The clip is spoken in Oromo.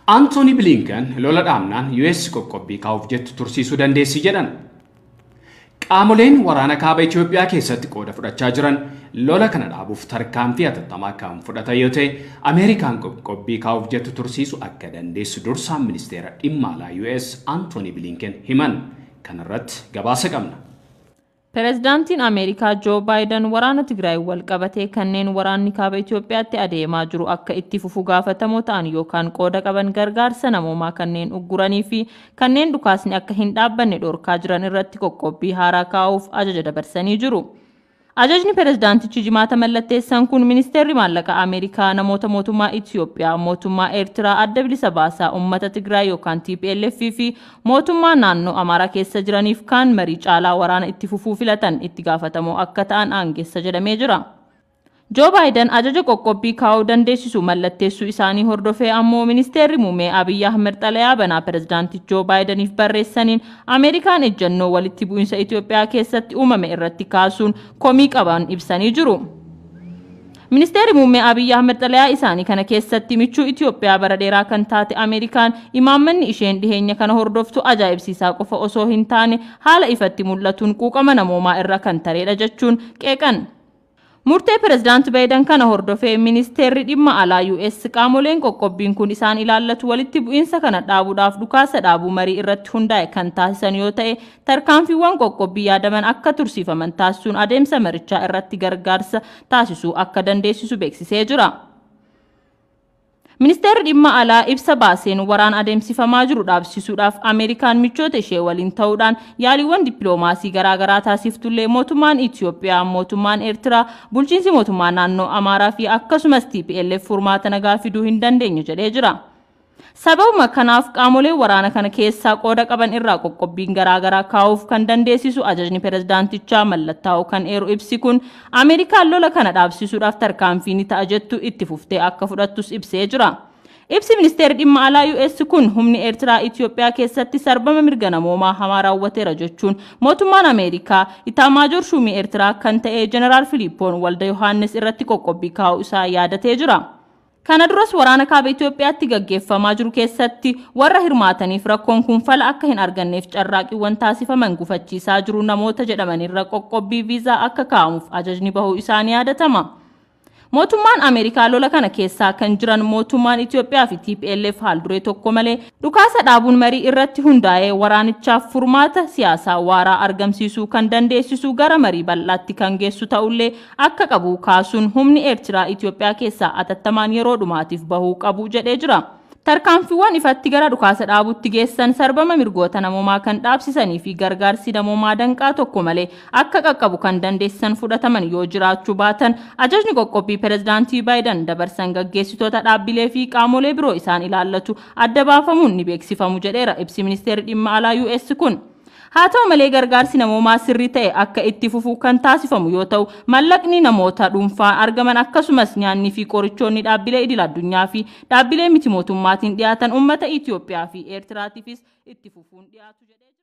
Anthony Blinken lola dhaabnaan US qoqqobbii kaa'uuf jettu tursiisuu dandeessi jedhan. Qaamoleen waraana kaaba Itoophiyaa keessatti qooda fudhachaa jiran lola kana dhaabuuf tarkaanfii hatattamaa kan fudhatan yoo ta'e, Ameerikaan qoqqobbii kaa'uuf jettu tursiisuu akka dandeessu dursaan ministeera dhimma alaa US Anthony Blinken himan. Kanarratti gabaasa qabna. Pireezidaantiin Ameerikaa Joo Baayiden waraana Tigraay wal qabatee kanneen waraanni kaaba Itoophiyaatti adeemaa jiru akka itti fufu gaafatamoo ta'an yookaan qooda qaban gargaarsa namoomaa kanneen ugguranii fi kanneen dhukaasni akka hin dhaabbanne dhorkaa jiran irratti qoqqobbii haaraa kaa'uuf ajaja dabarsanii jiru. Ajajni pireezidaantichi Jimaata mallatteessan kun ministeerri maallaqaa Ameerikaa namoota mootummaa Itoophiyaa, mootummaa Eertiraa, adda bilisa baasaa uummata Tigraay yookaan TPLF fi mootummaa naannoo Amaaraa keessa jiraniif kaan marii caalaa waraana itti fufuu filatan itti gaafatamoo akka ta'an aangeessa jedhamee jira. Joo Baayiden ajaja qoqqobbii kaa'uu dandeessisu mallatteessuu isaanii hordofee ammoo ministeerri muummee Abiyyi Ahmed xalayaa banaa pireezidaantii Joo Baayideniif barreessaniin Ameerikaan ejjennoo walitti bu'iinsa Itoophiyaa keessatti uumame irratti kaasuun komii qaban ibsanii jiru. Ministeerri muummee Abiyyi Ahmed xalayaa isaanii kana keessatti michuu Itoophiyaa bara dheeraa kan taate Ameerikaan imaammanni isheen dhiheenya kana hordoftu ajaa'ibsiisaa qofa osoo hin taane haala ifatti mul'atuun quuqama namoomaa irra kan tareedha jechuun qeeqan. Murtee pireezidaanti Baayiden kana hordofee ministeerri dhimma alaa US qaamoleen qoqqobbiin kun isaan ilaallatu walitti bu'iinsa kana dhaabuudhaaf dhukaasa dhaabuu marii irratti hundaa'e kan taasisan yoo ta'e, tarkaanfiiwwan qoqqobbii yaadaman akka tursiifaman taasisuun adeemsa marichaa irratti gargaarsa taasisuu akka dandeessisu beeksisee jira. Ministeerri dhimma alaa ibsa baaseen waraana adeemsifamaa jiru dhaabsisuudhaaf Ameerikaan michoota ishee waliin ta'uudhaan yaaliiwwan dippiloomaasii garaagaraa taasiftullee mootummaan Itoophiyaa, mootummaan Eertiraa, bulchiinsi mootummaa naannoo Amaaraa fi akkasumas TPLF furmaata nagaa fiduu hin dandeenye jedhee jira. Sababuma kanaaf qaamolee waraana kana keessaa qooda qaban irraa qoqqobbiin garaagaraa kaa'uuf kan dandeessisu ajajni pireezidaantichaa mallattaa'u kan eeru ibsi kun Ameerikaan lola kana dhaabsisuudhaaf tarkaanfii ni ta'a jettu itti fuftee akka fudhattus ibsee jira. Ibsi ministeerri dhimma alaa US kun humni Eertiraa Itoophiyaa keessatti sarbama mirga namoomaa hamaa raawwateera jechuun mootummaan Ameerikaa Itaamaajoor Shuumii Eertiraa kan ta'e Jeneraal Filiippoon Walda Yohaannis irratti qoqqobbii kaa'uu isaa yaadatee jira. Kana duras waraana kaaba Itoophiyaatti gaggeeffamaa jiru keessatti warra hirmaataniif rakkoon kun fala akka hin arganneef carraaqqiiwwan taasifaman gufachiisaa jiru namoota jedhamanirra qoqqobbii viizaa akka kaa'amuuf ajajni bahuu isaanii yaadatama. Mootummaan Ameerikaa lola kana keessaa kan jiran mootummaan Itoophiyaa fi TPLF haal duree tokko malee dhukaasa dhaabuun marii irratti hundaa'ee waraanichaaf furmaata siyaasaa waaraa argamsiisuu kan dandeessisu gara marii bal'aatti kan geessu ta'ullee akka qabu kaasuun humni Eertiraa Itoophiyaa keessaa atattamaan yeroo dhumaatiif bahuu qabu jedhee jira. Tarkaanfiiwwan ifatti gara dhukaasa dhaabuutti geessan sarbama mirgoota namoomaa kan dhaabsisanii fi gargaarsi namoomaa danqaa tokko malee akka qaqqabu kan dandeessisan fudhataman yoo jiraachuu baatan ajajni qoqqobbii pireezidaantii Baayiden dabarsan gaggeessitoota dhaabbilee fi qaamolee biroo isaan ilaallatu adda baafamuun ni beeksifamu jedheera ibsi ministeerri dhimma alaa US kun. Haa ta'u malee gargaarsi namoomaa sirrii ta'e akka itti fufu kan taasifamu yoo ta'u, mallaqni namoota dhuunfaa argaman akkasumas nyaanni fi qorichoonni dhaabbilee idil addunyaa fi dhaabbilee miti mootummaatiin dhiyaatan uummata Itoophiyaa fi Eertiraatiifis itti fufuun dhiyaatu jedhee jira.